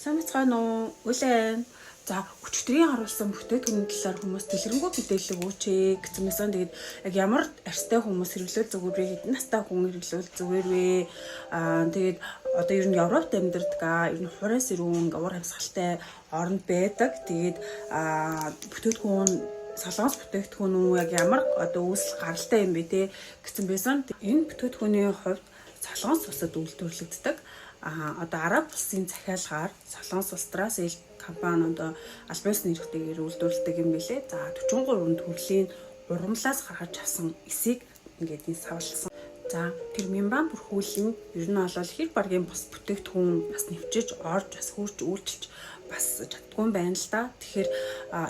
Сайн байцгаана уу? Үлэн. За, өчигдрийн харуулсан бүтээгдэхүүний талаар хүмүүс дэлгэрэнгүй мэдээлэл өгөөч ээ гэсэн байсан. Тэгээд яг ямар арьстай хүмүүс хэрэглэвэл зүгээр вэ? Хэдэн настай хүн хэрэглэвэл зүгээр вэ? Тэгээд одоо ер нь Европт амьдардаг аа. Ер нь хураас ирүүн ингээ уур амьсгалтай оронд байдаг. Тэгээд бүтээгдэхүүн Солонгос бүтээгдэхүүн үү, яг ямар одоо үүсэл гаралтай юм бэ те гэсэн байсан. Энэ бүтээгдэхүүний хувьд Солонгос улсад үйлдвэрлэгддэг. Одоо Араб улсын захиалгаар Солонгос улс Трасэл компани одоо албан ёсны эрхтэйгээр үйлдвэрлэдэг юм билээ. За, 43 төрлийн ургамлаас гаргаж авсан эсийг ингээд энэ савлсан. За, тэр мембран бүрхүүл нь ер нь бол хэр баргийн бус бүтээгдэхүүн бас нэвчиж орж, бас хөрч үйлчилж бас чаддгүй юм байна л да. Тэгэхээр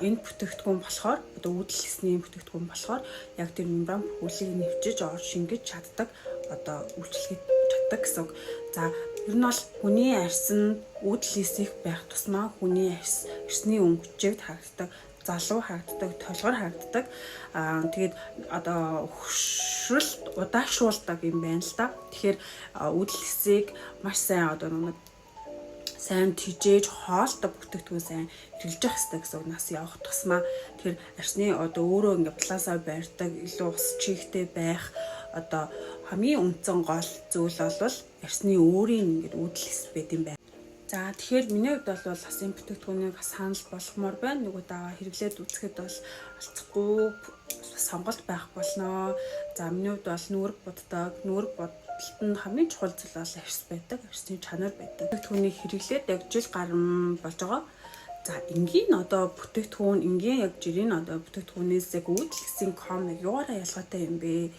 энэ бүтээгдэхүүн болохоор, одоо үүдэл эсний бүтээгдэхүүн болохоор яг тэр мембран бүрхүүлийг нэвчиж орж шингэж чаддаг, одоо үйлчлэхэд чаддаг гэсэн үг. За, ер нь бол хүний арьсанд үүдэл эс их байх тусмаа хүний арьсны өнгө харагддаг, залуу харагддаг, толгор харагддаг. Тэгээд одоо хөшрөлт удаашруулдаг юм байна л да. Тэгэхээр үүдэл эсийг маш сайн одоо нэг сайн тижээж хоолтой бүтээгдэхүүн сайн хэрэглэж явах хэрэгтэй гэсэн үг, нас явах тусмаа. Тэгэхээр арьсны одоо өөрөө ингээ балансаа барьдаг, илүү ус чийгтэй байх одоо хамгийн үндсэн гол зүйл бол арьсны өөрийн ингээд үүдэл эс байд юм байна. За, тэгэхээр миний хувьд бол бас энэ бүтээгдэхүүнийг бас санал болгомоор байна. Нэг удаа хэрэглээд үзэхэд бол алцахгүй сонголт байх болно. За, миний хувьд бол нүүрэг буддаг. Нүүрэг будалт нь хамгийн чухал зүйл бол арьс байдаг. Арьсны чанар байдаг. Бүтээгдэхүүнийг хэрэглээд яг жил гарan болж байгаа. За, энгийн одоо бүтээгдэхүүн, энгийн яг жирийн одоо бүтээгдэхүүнээс яг үүдэл эсийн ком яг юугаараа ялгаатай юм бэ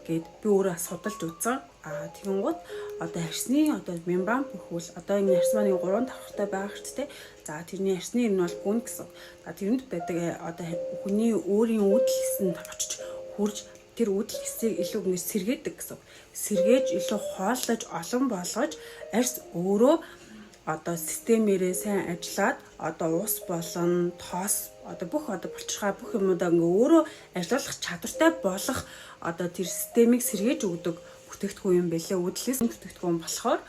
гэд би өөрөө судалж үзсэн. Тэгэнгүүт одоо арьсны одоо мембран бүрхүүл, одоо энэ арьс маань 3 давхартай байгаа хэрэгтэй. За, тэрний арьсны ер нь бол гүн гэсэн. За, тэрэнд байдаг одоо хүний өөрийн үүдэл эсэнд очиж хурж тэр үүдэл эсийг илүү ингэ сэргээдэг гэсэн. Сэргээж, илүү хооллож, олон болгож, арьс өөрөө одоо системээрээ сайн ажиллаад, одоо ус болон тоос, одоо бүх одоо булчирхай, бүх юмудаа ингээ өөрөө ажиллах чадвартай болох одоо тэр системийг сэргээж өгдөг бүтээгдэхүүн юм бэлээ. Үүдэл эс бүтээгдэхүүн болохоор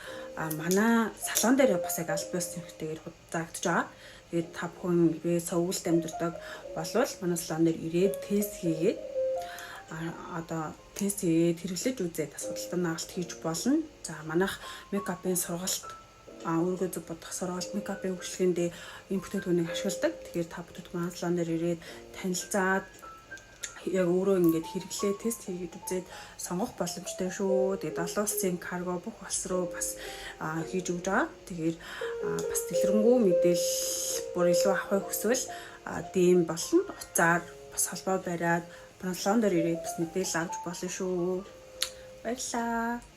манай салон дээр бас яг аль биесны хэрэгтэйгээр заагдаж байгаа. Тэгээд та бүхэн хэрвээ Сөүлд амьдардаг болвол манай салон дээр ирээд тест хийгээд, одоо тест хийгээд хэрэглэж үзээд бас худалдан авалт хийж болно. За, манайх makeup-ын сургалт, өөрийгөө зөв бодох сургалт, makeup-ын хөгжлөгэндээ энэ бүтээгдэхүүнийг ашигладаг. Тэгэхээр та бүтээгдэхүүн салон дээр ирээд танилцаад, яг өөрөө ингээд хэрэглээ, тест хийгээд үзээд сонгох боломжтой шүү. Тэгээд олон улсын карго, бүх улс руу бас хийж өгч байгаа. Тэгэхээр бас дэлгэрэнгүй мэдээлэл бүр илүү авахыг хүсвэл DM болон утсаар бас холбоо бариад, салон дээр ирээд бас мэдээлэл авч болно шүү. Баярлалаа.